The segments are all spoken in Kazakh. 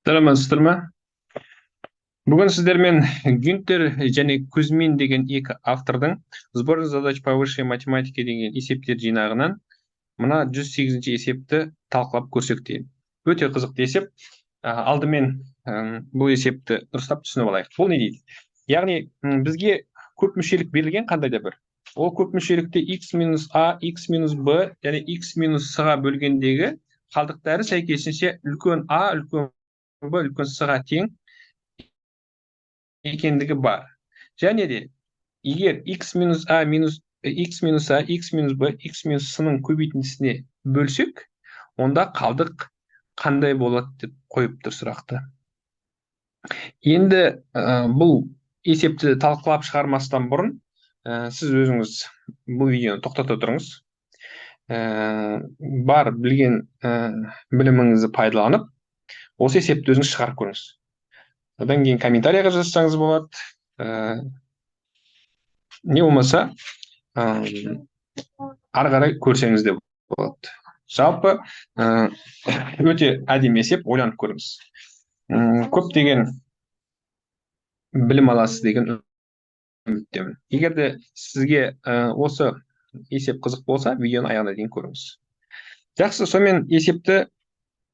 Саламатсыздар ма? Бүгін сіздермен Гюнтер және Кузьмин деген екі автордың «Сборник задач по высшей математике» деген есептер жинағынан мына 108 есепті талқылап көрсек деймін. Өте қызықты есеп. Алдымен бұл есепті дұрыстап түсініп алайық. Бұл не дейді? Яғни бізге көп мүшелік берілген қандай да бір. Ол көп мүшелікті x минус а, x минус b және x минус с-ға бөлгендегі қалдықтары сәйкесінше үлкен а, үлкен б, үлкен с-ға тең екендігі бар. Және де егер x минус а минус x минус а, x минус b, x минус с-ның көбейтіндісіне бөлсек, онда қалдық қандай болады деп қойып тұр сұрақты. Енді бұл есепті талқылап шығармастан бұрын сіз өзіңіз бұл видеоны тоқтата тұрыңыз. Бар білген біліміңізді пайдаланып, осы есепті өзіңіз шығарып көріңіз. Одан кейін комментарийға жазсаңыз болады. Не болмаса ары қарай көрсеңіз де болады. Жалпы өте әдемі есеп, ойланып көріңіз. Көптеген білім аласыз деген үміттемін. Егер де сізге осы есеп қызық болса, видеоны аяғына дейін көріңіз. Жақсы, сонымен есепті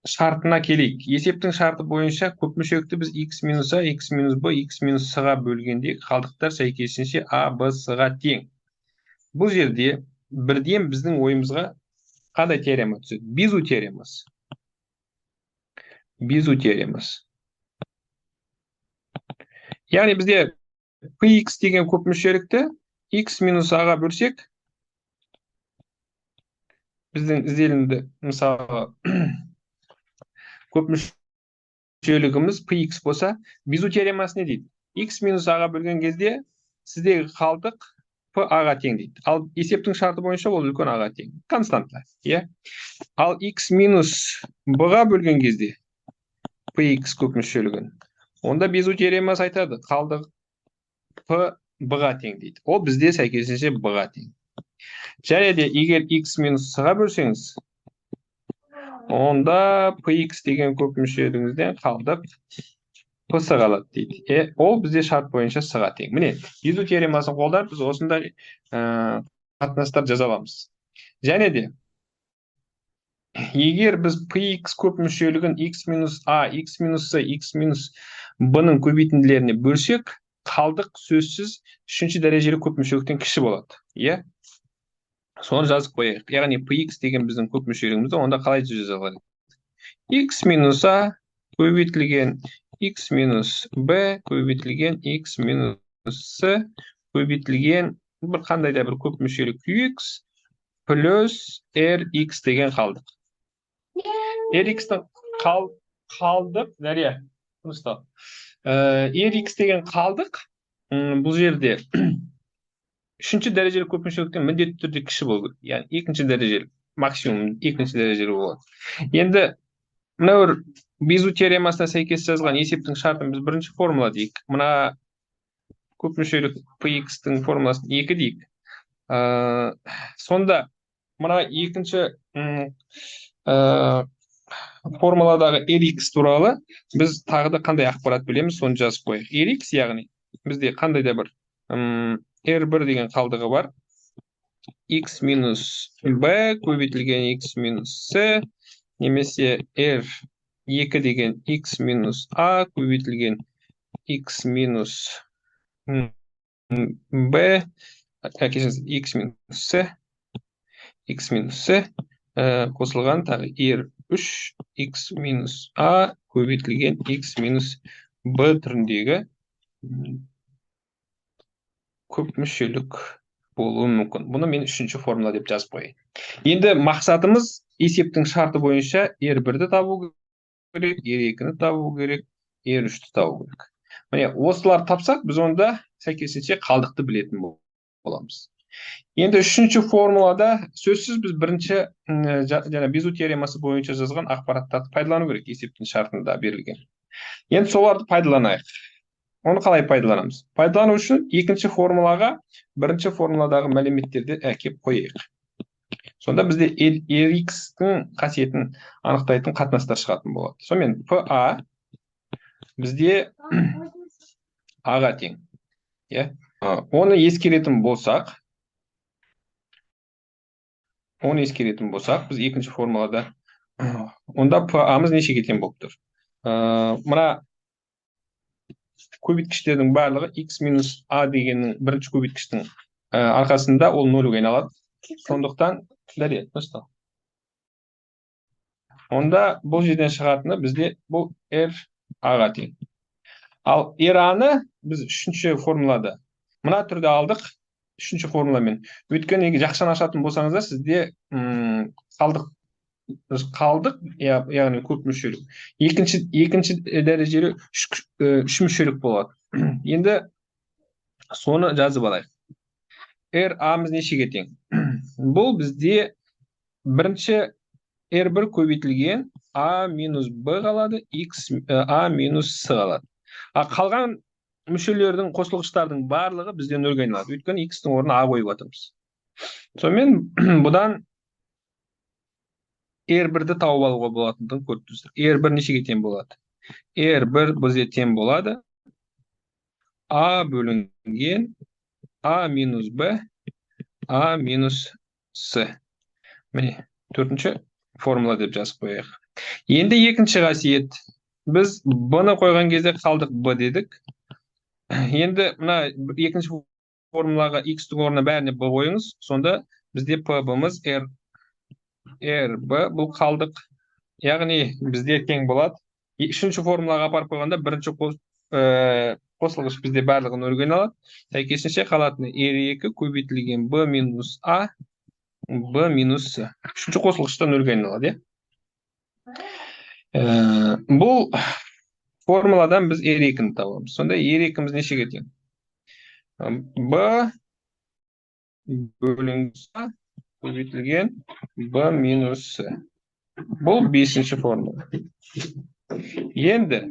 шартына келейік. Есептің шарты бойынша көп мүшелікті біз x минус а, x минус b, x минус с-ға бөлгенде қалдықтар сәйкесінше а, б, с-ға тең. Бұл жерде бірден біздің ойымызға қандай теорема түседі? Безу теоремасы. Безу теоремасы. Яғни бізде px деген көп мүшелікті x минус а-ға бөлсек, біздің ізделінді, мысалы, көп мүшелігіміз px болса, Безу теоремасы не дейді? X минус а-ға бөлген кезде сіздегі қалдық p а-ға тең дейді. Ал есептің шарты бойынша ол үлкен а-ға тең. Константа, иә? Ал x минус b-ға бөлген кезде px көп мүшелігін, онда Безу теоремасы айтады, қалдық p b-ға тең дейді. Ол бізде сәйкесінше b-ға тең. Және де егер x минус с-ға бөлсеңіз, онда px деген көп мүшелігіңізден қалдық ps қалады дейді. Ол бізде шарт бойынша с-ға тең. Міне, Безу теоремасын қолданып біз осындай қатынастар жаза аламыз. Және де егер біз px көп мүшелігін x минус а, x минус с, x минус b-ның көбейтінділеріне бөлсек, қалдық сөзсіз үшінші дәрежелі көп мүшеліктен кіші болады. Иә? Соны жазып қояйық. Яғни px деген біздің көп мүшелігімізді онда қалай жаза алады? X минус а көбейтілген x минус b көбейтілген x минус с көбейтілген бір қандай да бір көп мүшелік qx плюс rx деген қалдық. Rx-тің қалдық, Дария, тыныштал. Rx деген қалдық бұл жерде үшінші дәрежелі көп мүшеліктен міндетті түрде кіші болу керек. Яғни екінші дәрежелі, максимум екінші дәрежелі болады. Енді мына бір Безу теоремасына сәйкес жазған есептің шартын біз бірінші формула дейік. Мына көп мүшелік px-тің формуласын екі дейік. Сонда мына екінші формуладағы rx туралы біз тағы да қандай ақпарат білеміз, соны жазып қояйық. Rx, яғни бізде қандай да бір r1 деген қалдығы бар. X минус b көбейтілген x минус с немесе r2 деген x минус а көбейтілген x минус b, кешіріңіз, x минус с, x минус с қосылған тағы r3 x минус а көбейтілген x минус b түріндегі көп мүшелік болуы мүмкін. Бұны мен үшінші формула деп жазып қояйын. Енді мақсатымыз есептің шарты бойынша r1-ді табу керек, r2-ні табу керек, r3-ті табу керек. Міне, осыларды тапсақ, біз онда сәйкесінше қалдықты білетін боламыз. Енді үшінші формулада сөзсіз біз бірінші жаңа Безу теоремасы бойынша жазған ақпараттарды пайдалану керек, есептің шартында берілген. Енді соларды пайдаланайық. Оны қалай пайдаланамыз? Пайдалану үшін екінші формулаға бірінші формуладағы мәліметтерді әкеп қояйық. Сонда бізде rx-тің қасиетін анықтайтын қатынастар шығатын болады. Сонымен PA Бізде А-ға тең. Иә? Оны ескеретін болсақ, біз екінші формулада онда ПА-мыз нешеге тең болып тұр? Мына көбейткіштердің барлығы x минус а дегеннің бірінші көбейткіштің арқасында ол нөлге айналады. Сондықтан онда бұл жерден шығатыны бізде бұл R А-ға тең. Ал R А-ны біз үшінші формулада мына түрде алдық, үшінші формуламен. Өйткені егер жақшаны ашатын болсаңыздар, сізде қалдық, яғни көп мүшелік. Екінші дәрежелі үш мүшелік болады. Енді соны жазып алайық. R А-мыз нешеге тең? Бұл бізде бірінші R1 көбейтілген А минус Б қалады, X А минус С қалады. А қалған мүшелердің, қосылғыштардың барлығы бізде нөлге айналады. Өйткені X-тің орнына А қойып жатырмыз. Сонымен бұдан R1-ді тауып алуға болатындығын көріп тұрсыздар. R1 нешеге тең болады? R1 бізде тең болады А бөлінген А минус Б, А минус С. Міне, төртінші формула деп жазып қояйық. Енді екінші қасиет. Біз Б-ны қойған кезде қалдық Б дедік. Енді мына екінші формулаға X-тің орнына бәріне Б қойыңыз. Сонда бізде П Б-мыз R, R Б бұл қалдық. Яғни бізде тең болады. Үшінші формулаға апарып қойғанда бірінші қосылғыш бізде барлығы нөлге айналады. Сәйкесінше қалатыны R2 көбейтілген Б минус А, Б минус С. Үшінші қосылғышта нөлге айналады, иә? Бұл формуладан біз R2-ні табамыз. Сонда R2-міз нешеге тең? Б бөлінген А көбейтілген Б минус С. Бұл бесінші формула. Енді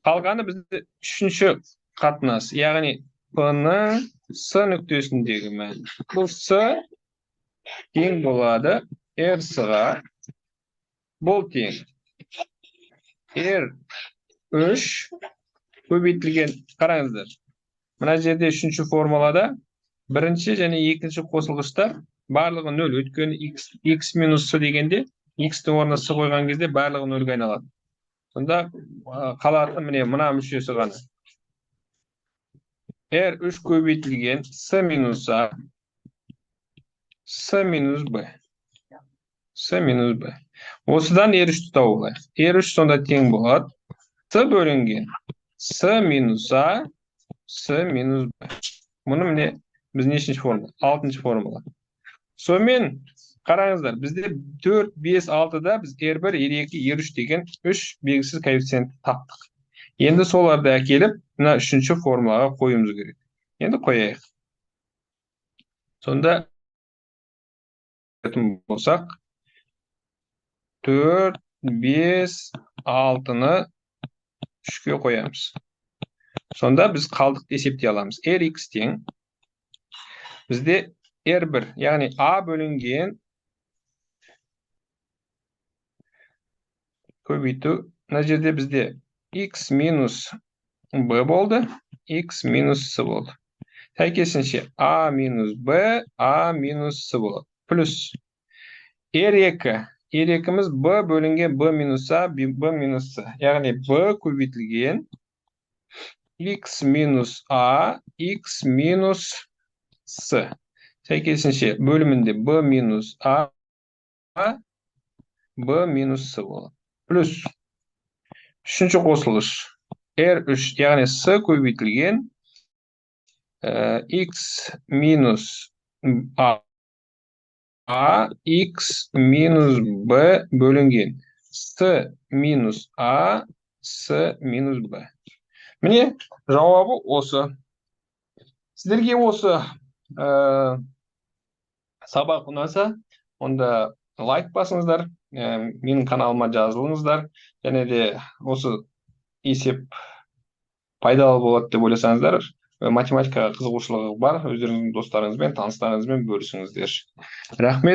қалғаны бізде үшінші қатынас, яғни П-ның С нүктесіндегі мәні. Бұл С тең болады R С-ға. Бұл тең R3 көбейтілген, қараңыздар. Мына жерде үшінші формулада бірінші және екінші қосылғыштар барлығы нөл, өйткені x минус с дегенде x-тің орнына с қойған кезде барлығы нөлге айналады. Сонда қалатын міне мына мүшесі ғана. R3 көбейтілген с минус а, с минус б. С минус б. Осыдан R3-ті тауып алайық. R3 сонда тең болады. С бөлінген с минус а, с минус б. Мұны міне біз нешінші формула? Алтыншы формула. Сонымен қараңыздар, бізде 4, 5, 6-да біз R1, R2, R3 деген 3 белгісіз коэффициентті таптық. Енді соларды әкеліп, мына үшінші формулаға қоюымыз керек. Енді қояйық. Сонда болсақ, 4, 5, 6-ны 3-ке қоямыз. Сонда біз қалдықты есептей аламыз. Rx тең бізде R1, яғни А бөлінген көбейту, мына жерде бізде x минус b болды, x минус с болды. Сәйкесінше А минус b, А минус с болады. Плюс R2, R2-міз b бөлінген b минус а, b минус с. Яғни b көбейтілген x минус а, x минус с. Сәйкесінше бөлімінде b минус а, b минус с болады. Плюс үшінші қосылғыш R3, яғни с көбейтілген x минус а, x минус b бөлінген с минус а, с минус b. Міне жауабы осы. Сіздерге осы сабақ ұнаса, онда лайк басыңыздар, менің каналыма жазылыңыздар, және де осы есеп пайдалы болады деп ойласаңыздар, математикаға қызығушылығы бар өздеріңіздің достарыңызбен, таныстарыңызбен бөлісіңіздер. Рахмет.